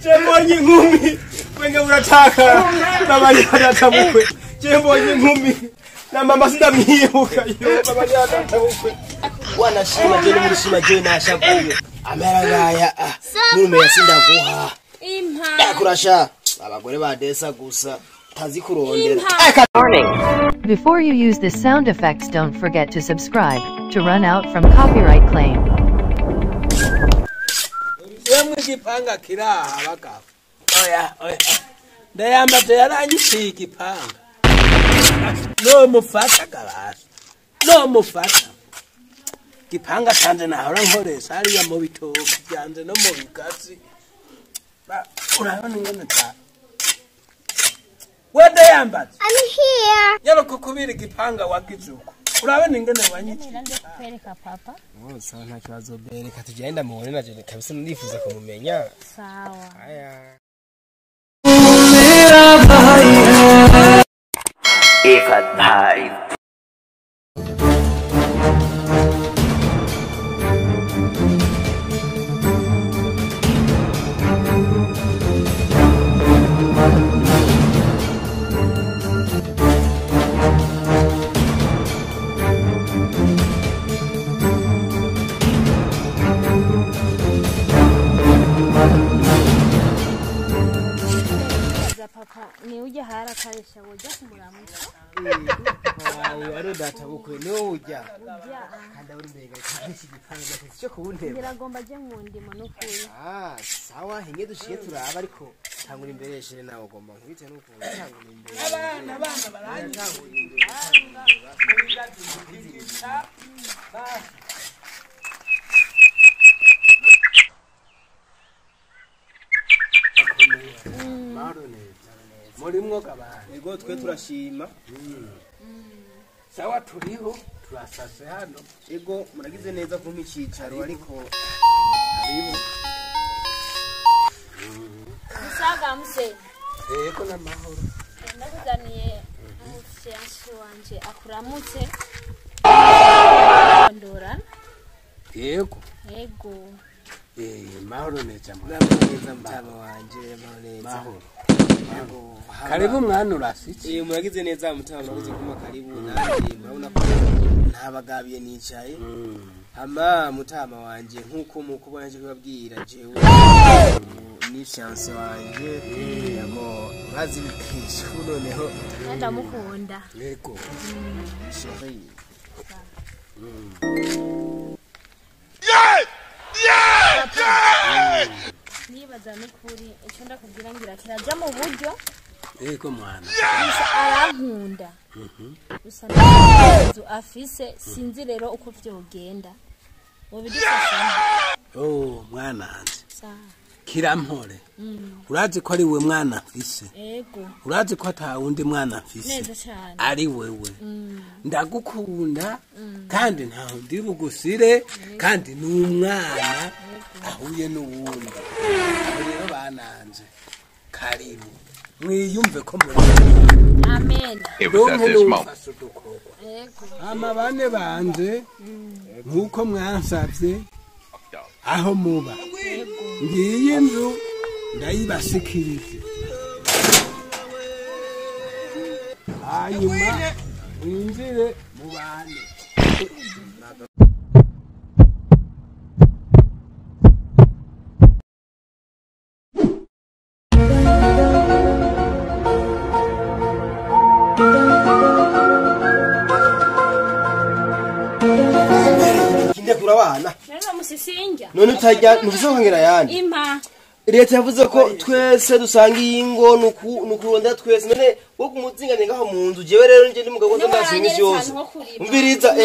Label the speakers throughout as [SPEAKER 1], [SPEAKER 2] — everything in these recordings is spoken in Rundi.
[SPEAKER 1] Jembonye inkumi wenge uratakara mama yadatabukwe jembonye inkumi na mama sindamwibuka yo mama yadatabukwe wanashima je n'umushima je nashavuye ameragaya nurume yasindaguha impa kurasha abagore badesa gusa tazi kurondera.
[SPEAKER 2] Before you use the sound effects, don't forget to subscribe to run out from copyright claim.
[SPEAKER 3] Igipanga kiraha bagabo. Oya oya. Ndayambaje yaranyiciye igipanga. No mufata gabasha. No mufata. Igipanga canje nahora nkoresha hariya mu bitoki byanje no mu bigazi. Urabona ingene ta. We ndayambaje.
[SPEAKER 4] I'm here.
[SPEAKER 3] Yarokukubira igipanga wagizuko. Urabona ingene wanyiciye.
[SPEAKER 4] Kwereka papa.
[SPEAKER 1] Oh, sawa nta kibazo bereka tugenda mubone na je kabisa ndifuza kumumenya.
[SPEAKER 4] Sawa.
[SPEAKER 1] Aya.
[SPEAKER 5] Ifat bhai.
[SPEAKER 4] Papa ni ujya harakaresha ujya kumuramutsa.
[SPEAKER 1] Ayo data bukwe ni ujya. Kandi uri mbega iki gipanga cyo kunteba.
[SPEAKER 4] Ngira je mu ndimo no kuri.
[SPEAKER 1] Ah, sawa hinge dushiye turaba ariko tangura imbere shere nawe ugomba nkubite nuko tangura imbere.
[SPEAKER 3] Abana abana baranyitangura imbere. Murimwo kabana.
[SPEAKER 1] Ego twe turashima.
[SPEAKER 3] Sawa turiho turasase hano.
[SPEAKER 1] Ego muragize neza kumpa icicaro ariko haribo.
[SPEAKER 4] Musaga mse.
[SPEAKER 3] Ego namahoro.
[SPEAKER 4] Ndakuzaniye umufiyansi wanje akuramutse. Ndora.
[SPEAKER 3] Yego.
[SPEAKER 4] Yego.
[SPEAKER 3] Mahoro neza
[SPEAKER 1] muragize mutama wanje mahoro neza.
[SPEAKER 3] Mahoro. Karibu mwana urasiki.
[SPEAKER 1] Muragize neza mutama muragize kuma karibu nanje murabona ko ntabagabiye nicaye. Hama mutama wanje nkuko mukubona nje kubabwira jewe ni chance wanje yego urazi bikishu noneho
[SPEAKER 4] ndamukunda.
[SPEAKER 3] Yego.
[SPEAKER 1] Chérie.
[SPEAKER 6] Yeah! Yeah! Yeah!
[SPEAKER 4] Nibaza nukuri icyo ndakubwira ngira kiraja mu buryo.
[SPEAKER 3] Yego mwana.
[SPEAKER 4] Gusa arankunda. Gusa nzu afise sinzi rero uko vyogenda. Mubidufasha.
[SPEAKER 3] Oh mwana anje.
[SPEAKER 4] Sawa.
[SPEAKER 3] Kirampore. Urazi ko ari we mwana mfise.
[SPEAKER 4] Yego.
[SPEAKER 3] Urazi ko ata wundi mwana mfise.
[SPEAKER 4] Neza cyane.
[SPEAKER 3] Ari wewe. Ndagukunda kandi nta ndi bugusire kandi n'umwana ahuye n'uwundi. Rero bananje. Karibu. Mwiyumve ko muri.
[SPEAKER 4] Amen.
[SPEAKER 6] It was at this moment.
[SPEAKER 4] Yego.
[SPEAKER 3] Amabane banje nkuko mwansavye aho muba. Ngiyi nzu ndayibashikirize. Hanyuma winjire mubane.
[SPEAKER 1] Kurabana.
[SPEAKER 4] None musisinja.
[SPEAKER 1] None utajya nuvuze ko yandi.
[SPEAKER 4] Impa.
[SPEAKER 1] Leta yavuze ko twese dusanga iyi ngo nukurondera twese none wo kumuzingane ngaho mu nzu jewe rero nje ndimugabo ngo ndashimye yose. Umviriza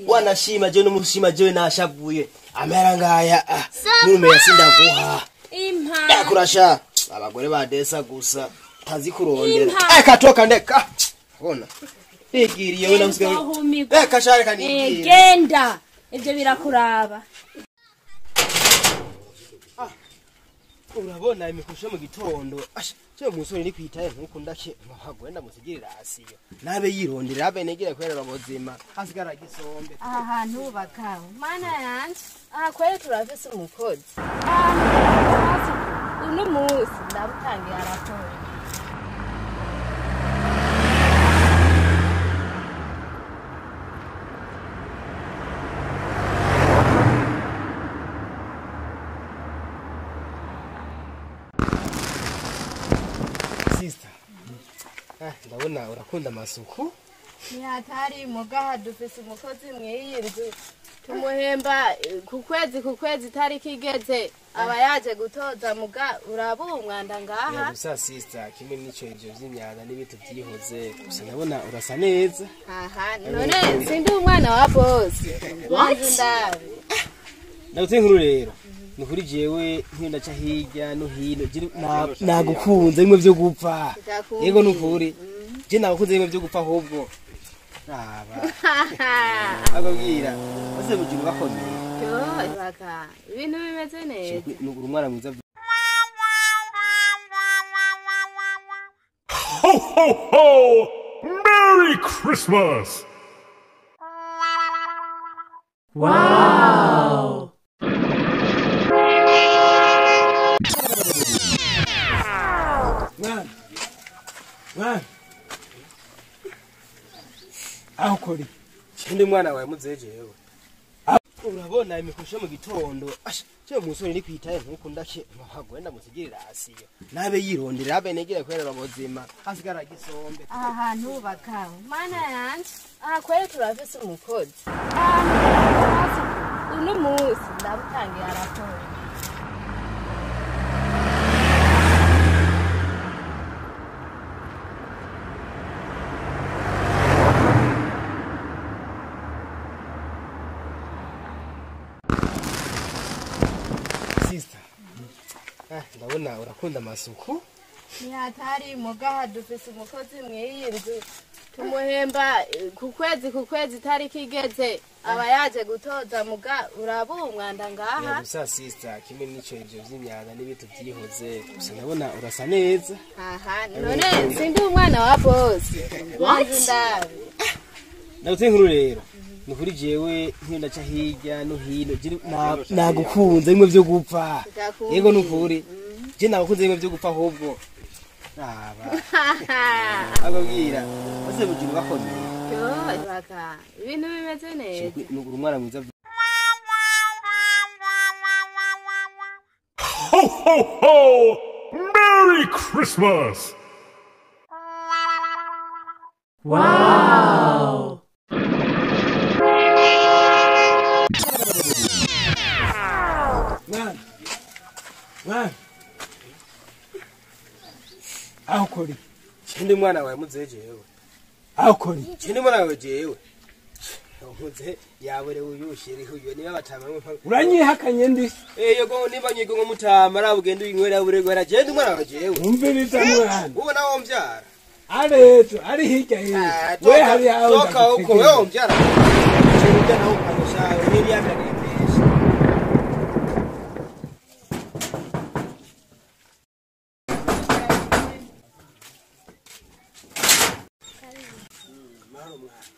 [SPEAKER 1] wanashima je n'umushima je nashavuye. Amera ngaya nurume yasindaguha.
[SPEAKER 4] Impa.
[SPEAKER 1] Kurasha abagore badesa gusa tazi kurondera. Katoka ndeka. Bona. Igiriye we namusigaye. Kashare kanigiriye.
[SPEAKER 4] Genda. Ibyo birakuraba.
[SPEAKER 1] Urabona imikusho mu gitondo. Asha, cyo musore ni kwitaye nkuko ndake nkagwenda musigirira asiyo. Nabe yirondera abe negera kwerera bozima. Hasigara gisombe.
[SPEAKER 4] Aha hantu bakaho. Mana yanje, aha kwere turafise umukozi. Uno munsi ndabutangiye raporo.
[SPEAKER 1] Sister. Ndabona urakunda amasuku.
[SPEAKER 4] Ni hatari mugaha dufise umukozi mw'iyi nzu tumuhemba ku kwezi itariki igeze aba yaje gutoza muga uraba umwanda ngaha.
[SPEAKER 1] Gusa sister kimwe n'ico ivyo vy'imyanda n'ibintu vyihoze gusa ndabona urasa neza.
[SPEAKER 4] Aha none sindi umwana wa boss.
[SPEAKER 1] Ndagutse inkuru rero. Ni kuri jewe nkiyo ndaca hirya no hino nagukunze bimwe vyo gupfa. Yego nukuri. Je nagukunze bimwe vyo gupfa ahubwo. Aba. Ababwira bose mujuru bakomeye.
[SPEAKER 4] Yo baka ibintu bimeze neza.
[SPEAKER 1] Nugura umwana mwiza.
[SPEAKER 6] Ho ho ho! Merry Christmas!
[SPEAKER 2] Wow!
[SPEAKER 3] Mwana. Mwana. Aho kuri.
[SPEAKER 1] Ndi mwana wawe muzejewe. Urabona imikusho mu gitondo. Asha, cyo musore ni kwitaye nkuko ndake mpagwenda musigirira asiyo. Nabe yirondera abe negera kwera bozima. Hasigara gisombe.
[SPEAKER 4] Aha hantu bakawe. Mana yanje, aha kwere turafise umukozi. Uno munsi ndabutangiye raporo.
[SPEAKER 1] Sister. Ndabona urakunda amasuku.
[SPEAKER 4] Ni hatari mugaha dufise umukozi mw'iyi nzu tumuhemba ku kwezi itariki igeze aba yaje gutoza muga uraba umwanda ngaha.
[SPEAKER 1] Gusa sister kimwe n'ico ivyo vy'imyanda n'ibintu vyihoze gusa ndabona urasa neza.
[SPEAKER 4] Aha none sindi umwana wa boss.
[SPEAKER 1] Ndagutse inkuru rero. Ni kuri jewe nkiyo ndaca hirya no hino nagukunze bimwe vyo gupfa. Yego nukuri. Je nagukunze bimwe vyo gupfa ahubwo. Aba. Ababwira bose mujuru bakomeye.
[SPEAKER 4] Yo baka ibintu bimeze neza.
[SPEAKER 1] Nugura umwana mwiza.
[SPEAKER 6] Ho ho ho! Merry Christmas!
[SPEAKER 2] Wow!
[SPEAKER 3] Mwana. Mwana. Aho kuri.
[SPEAKER 1] Ndi mwana wawe muzejewe.
[SPEAKER 3] Aho kuri.
[SPEAKER 1] Ndi mwana wawe jewe. Muze yabure uyushiri huyo niba batama.
[SPEAKER 3] Uranyihakanye ndi.
[SPEAKER 1] Yego niba nyigo ngo mutama arabugenda uyinywera bure gwera je ndi mwana wawe jewe.
[SPEAKER 3] Umviriza mwana.
[SPEAKER 1] Ubona wo mbyara.
[SPEAKER 3] Arejo ari hirya hirya. We hari aho.
[SPEAKER 1] Toka uko wewe mbyara. Chirujya nawo ukagosha nibi yamira.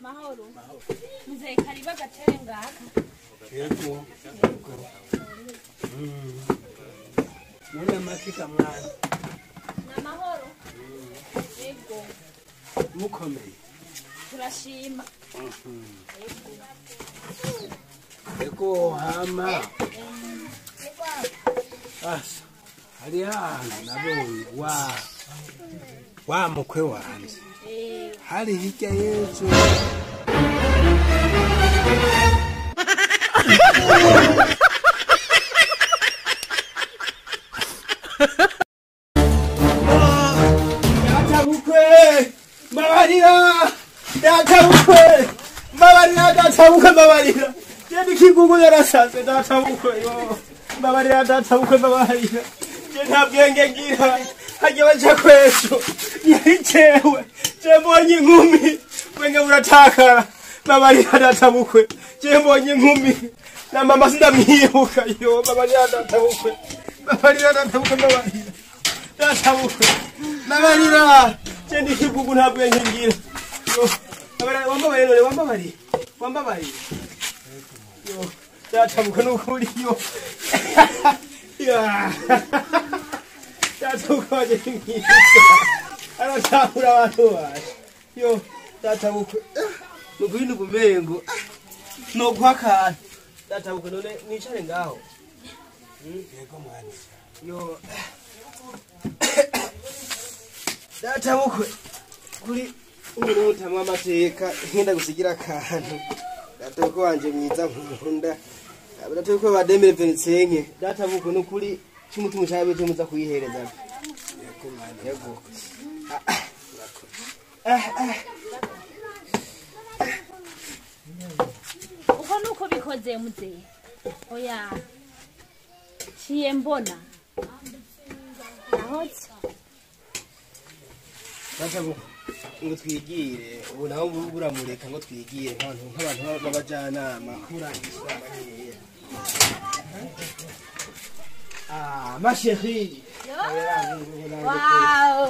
[SPEAKER 4] Mahoro. Mzee kariba gatere ngaka.
[SPEAKER 3] Yego. None amasika mwana.
[SPEAKER 4] Na mahoro. Yego.
[SPEAKER 3] Mukomeye.
[SPEAKER 4] Turashima.
[SPEAKER 3] Yego hama. Asa. Hari ahantu nabonye wa mukwe wanje. Hari hirya y'ejo.
[SPEAKER 1] Databukwe mbabarira, databukwe mbabarira, databukwe mbabarira. Je ndikigugu yarasaze databukwe yo. Mbabarira databukwe mbabarira. Je nta bwenge ngira. Hajya baja kwesho. Yaricewe. Je mbonye inkumi. Bwenge buratakara. Mbabarira databukwe. Je mbonye inkumi. Na mama sindamwibuka yo. Mbabarira databukwe. Mbabarira databukwe mbabarira. Databukwe. Mbabarira. Je ndikigugu nta bwenge ngira. Yo. Mbabarira wambabarira none wambabarira. Wambabarira. Yo. Databukwe nukuri yo. Ya. Data bukwe wanje ni mwiza. Aratahura abantu baje. Yo, data bukwe. Nukuri nukumengo. Noguha akantu. Data bukwe none nicare ngaho.
[SPEAKER 3] Yego mwana.
[SPEAKER 1] Yo. Data bukwe kuri umuntu amateka nkenda gusigira akantu. Data bukwe wanje mwiza nkunda. Data bukwe ba 2025. Data bukwe nukuri cy'umutima cyabe cyo kuyihereza.
[SPEAKER 3] Yego mwana.
[SPEAKER 1] Yego.
[SPEAKER 7] Uko nuko bikoze muzehe. Oya. Ciye mbona. Ahotse.
[SPEAKER 1] Data bukwe ngo twigire ubu naho buramureka ngo twigire nk'abantu b'abajanama kurangisha amaheya. Ah, ma chérie.
[SPEAKER 4] Wow.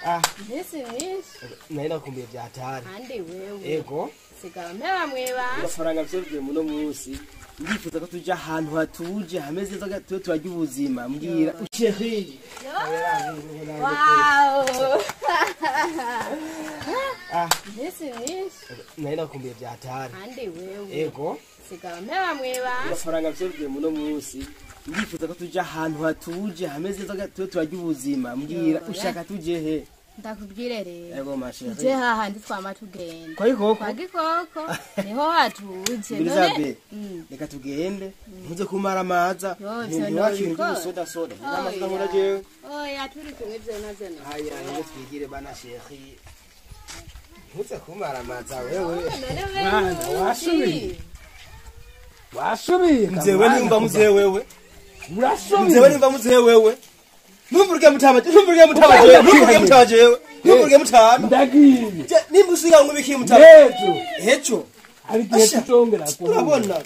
[SPEAKER 1] Ah,
[SPEAKER 4] Mbese mwinshi.
[SPEAKER 1] Nari nakumbuye bya hatari.
[SPEAKER 4] Kandi wewe.
[SPEAKER 1] Ego.
[SPEAKER 4] Sigara mpera mweba.
[SPEAKER 1] Amafaranga vyovye muno munsi. Ndifuza ko tuja ahantu hatuje hameze neza tube turarya ubuzima mbwira chérie.
[SPEAKER 4] Wow.
[SPEAKER 1] Ah,
[SPEAKER 4] Mbese mwinshi.
[SPEAKER 1] Nari nakumbuye bya hatari.
[SPEAKER 4] Kandi wewe.
[SPEAKER 1] Ego.
[SPEAKER 4] Sigara mpera mweba.
[SPEAKER 1] Amafaranga vyovye muno munsi. Ndifuza ko tuja ahantu hatuje hameze neza tube turarya ubuzima mbwira ushaka tuje he?
[SPEAKER 4] Ndakubwire rero.
[SPEAKER 1] Ego ma chérie.
[SPEAKER 4] Tuje hahandi twama tugenda.
[SPEAKER 1] Kwa gikoko?
[SPEAKER 4] Kwa gikoko niho hatuje.
[SPEAKER 1] None reka tugende ntuze kumara amaza ntiwakintu soda soda. Namaze nkora jewe.
[SPEAKER 4] Oya turi kumwe ivyo navyo.
[SPEAKER 1] Haya ngo twigire bana chérie. Ntuze kumara amaza wewe.
[SPEAKER 3] Mwana wasubiye. Wasubiye.
[SPEAKER 1] Mzewe nimba mzee wewe.
[SPEAKER 3] Urasubiye.
[SPEAKER 1] Mzewe nimba mzee wewe. Numvuruke mutama, numvuruke mutama jewe, numvuruke mutama jewe, numvuruke mutama.
[SPEAKER 3] Ndagiye.
[SPEAKER 1] Nimba usiga ngo biki mutama.
[SPEAKER 3] Ejo.
[SPEAKER 1] Ejo.
[SPEAKER 3] Hari gihe tutongera ko.
[SPEAKER 1] Urabona.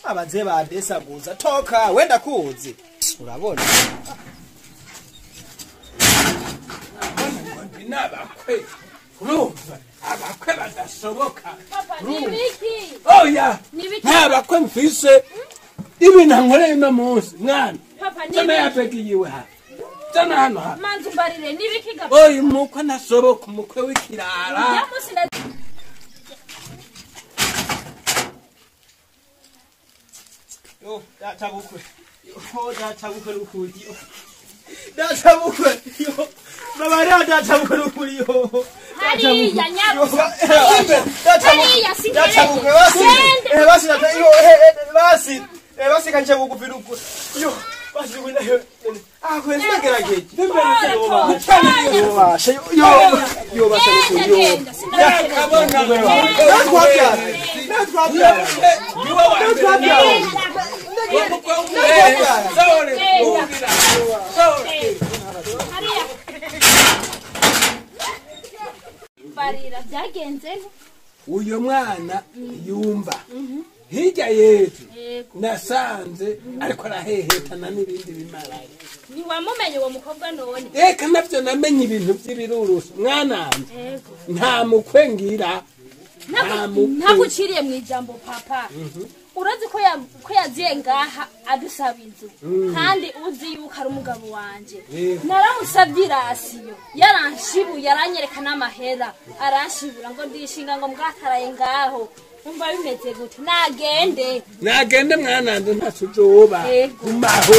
[SPEAKER 1] Abaze badesaguza toka wenda kuzi. Urabona.
[SPEAKER 3] Nabakwe. Urumva abakwe badashoboka.
[SPEAKER 7] Papa nibiki?
[SPEAKER 3] Oya. Nabakwe mfise ibintu nkoreye no munsi mwana.
[SPEAKER 7] Papa
[SPEAKER 3] nibiki? Yapekiyiwe ha. Tana hano ha.
[SPEAKER 7] Manzu mbarire nibiki ga.
[SPEAKER 3] Oya mukwe nashoboka umukwe w'ikirara.
[SPEAKER 7] Ya munsi na
[SPEAKER 1] Yo, data bukwe. Yo, data bukwe n'ukuri. Data bukwe. Yo. Baba data bukwe n'ukuri yo.
[SPEAKER 7] Hariya nyabusa.
[SPEAKER 1] Data
[SPEAKER 7] Hariya
[SPEAKER 1] data bukwe basi. Basi data yo basi. Basi kanje bugufi n'ukuri. Yo, basi wina yo. Ah, kwezi nagerageje. Yo, yo basi n'ukuri yo.
[SPEAKER 3] Yakabona.
[SPEAKER 1] Natwabyara. Natwabyara. Natwabyara.
[SPEAKER 7] Barira byagenze
[SPEAKER 3] uyo mwana yumva hirya yetu nasanze ariko arahehetana n'ibindi bimaraye.
[SPEAKER 7] Ntiwamumenye uwo mukobwa none?
[SPEAKER 3] Eka navyo namenye ibintu by'ibirurusi mwananje. Nta mukwe ngira.
[SPEAKER 7] Ntaguciriye mu ijambo papa. Urazi ko yaziye ngaha adusaba inzu kandi uzi yuko ari umugabo wanje. Naramusabye irasiyo yaranshibuye aranyereka n'amahera aranshibura ngo ndishinga ngo mbwakaraye ngaho. Umva bimeze gute? Nagende.
[SPEAKER 3] Nagende mwananje ntacujoba. Gumaho.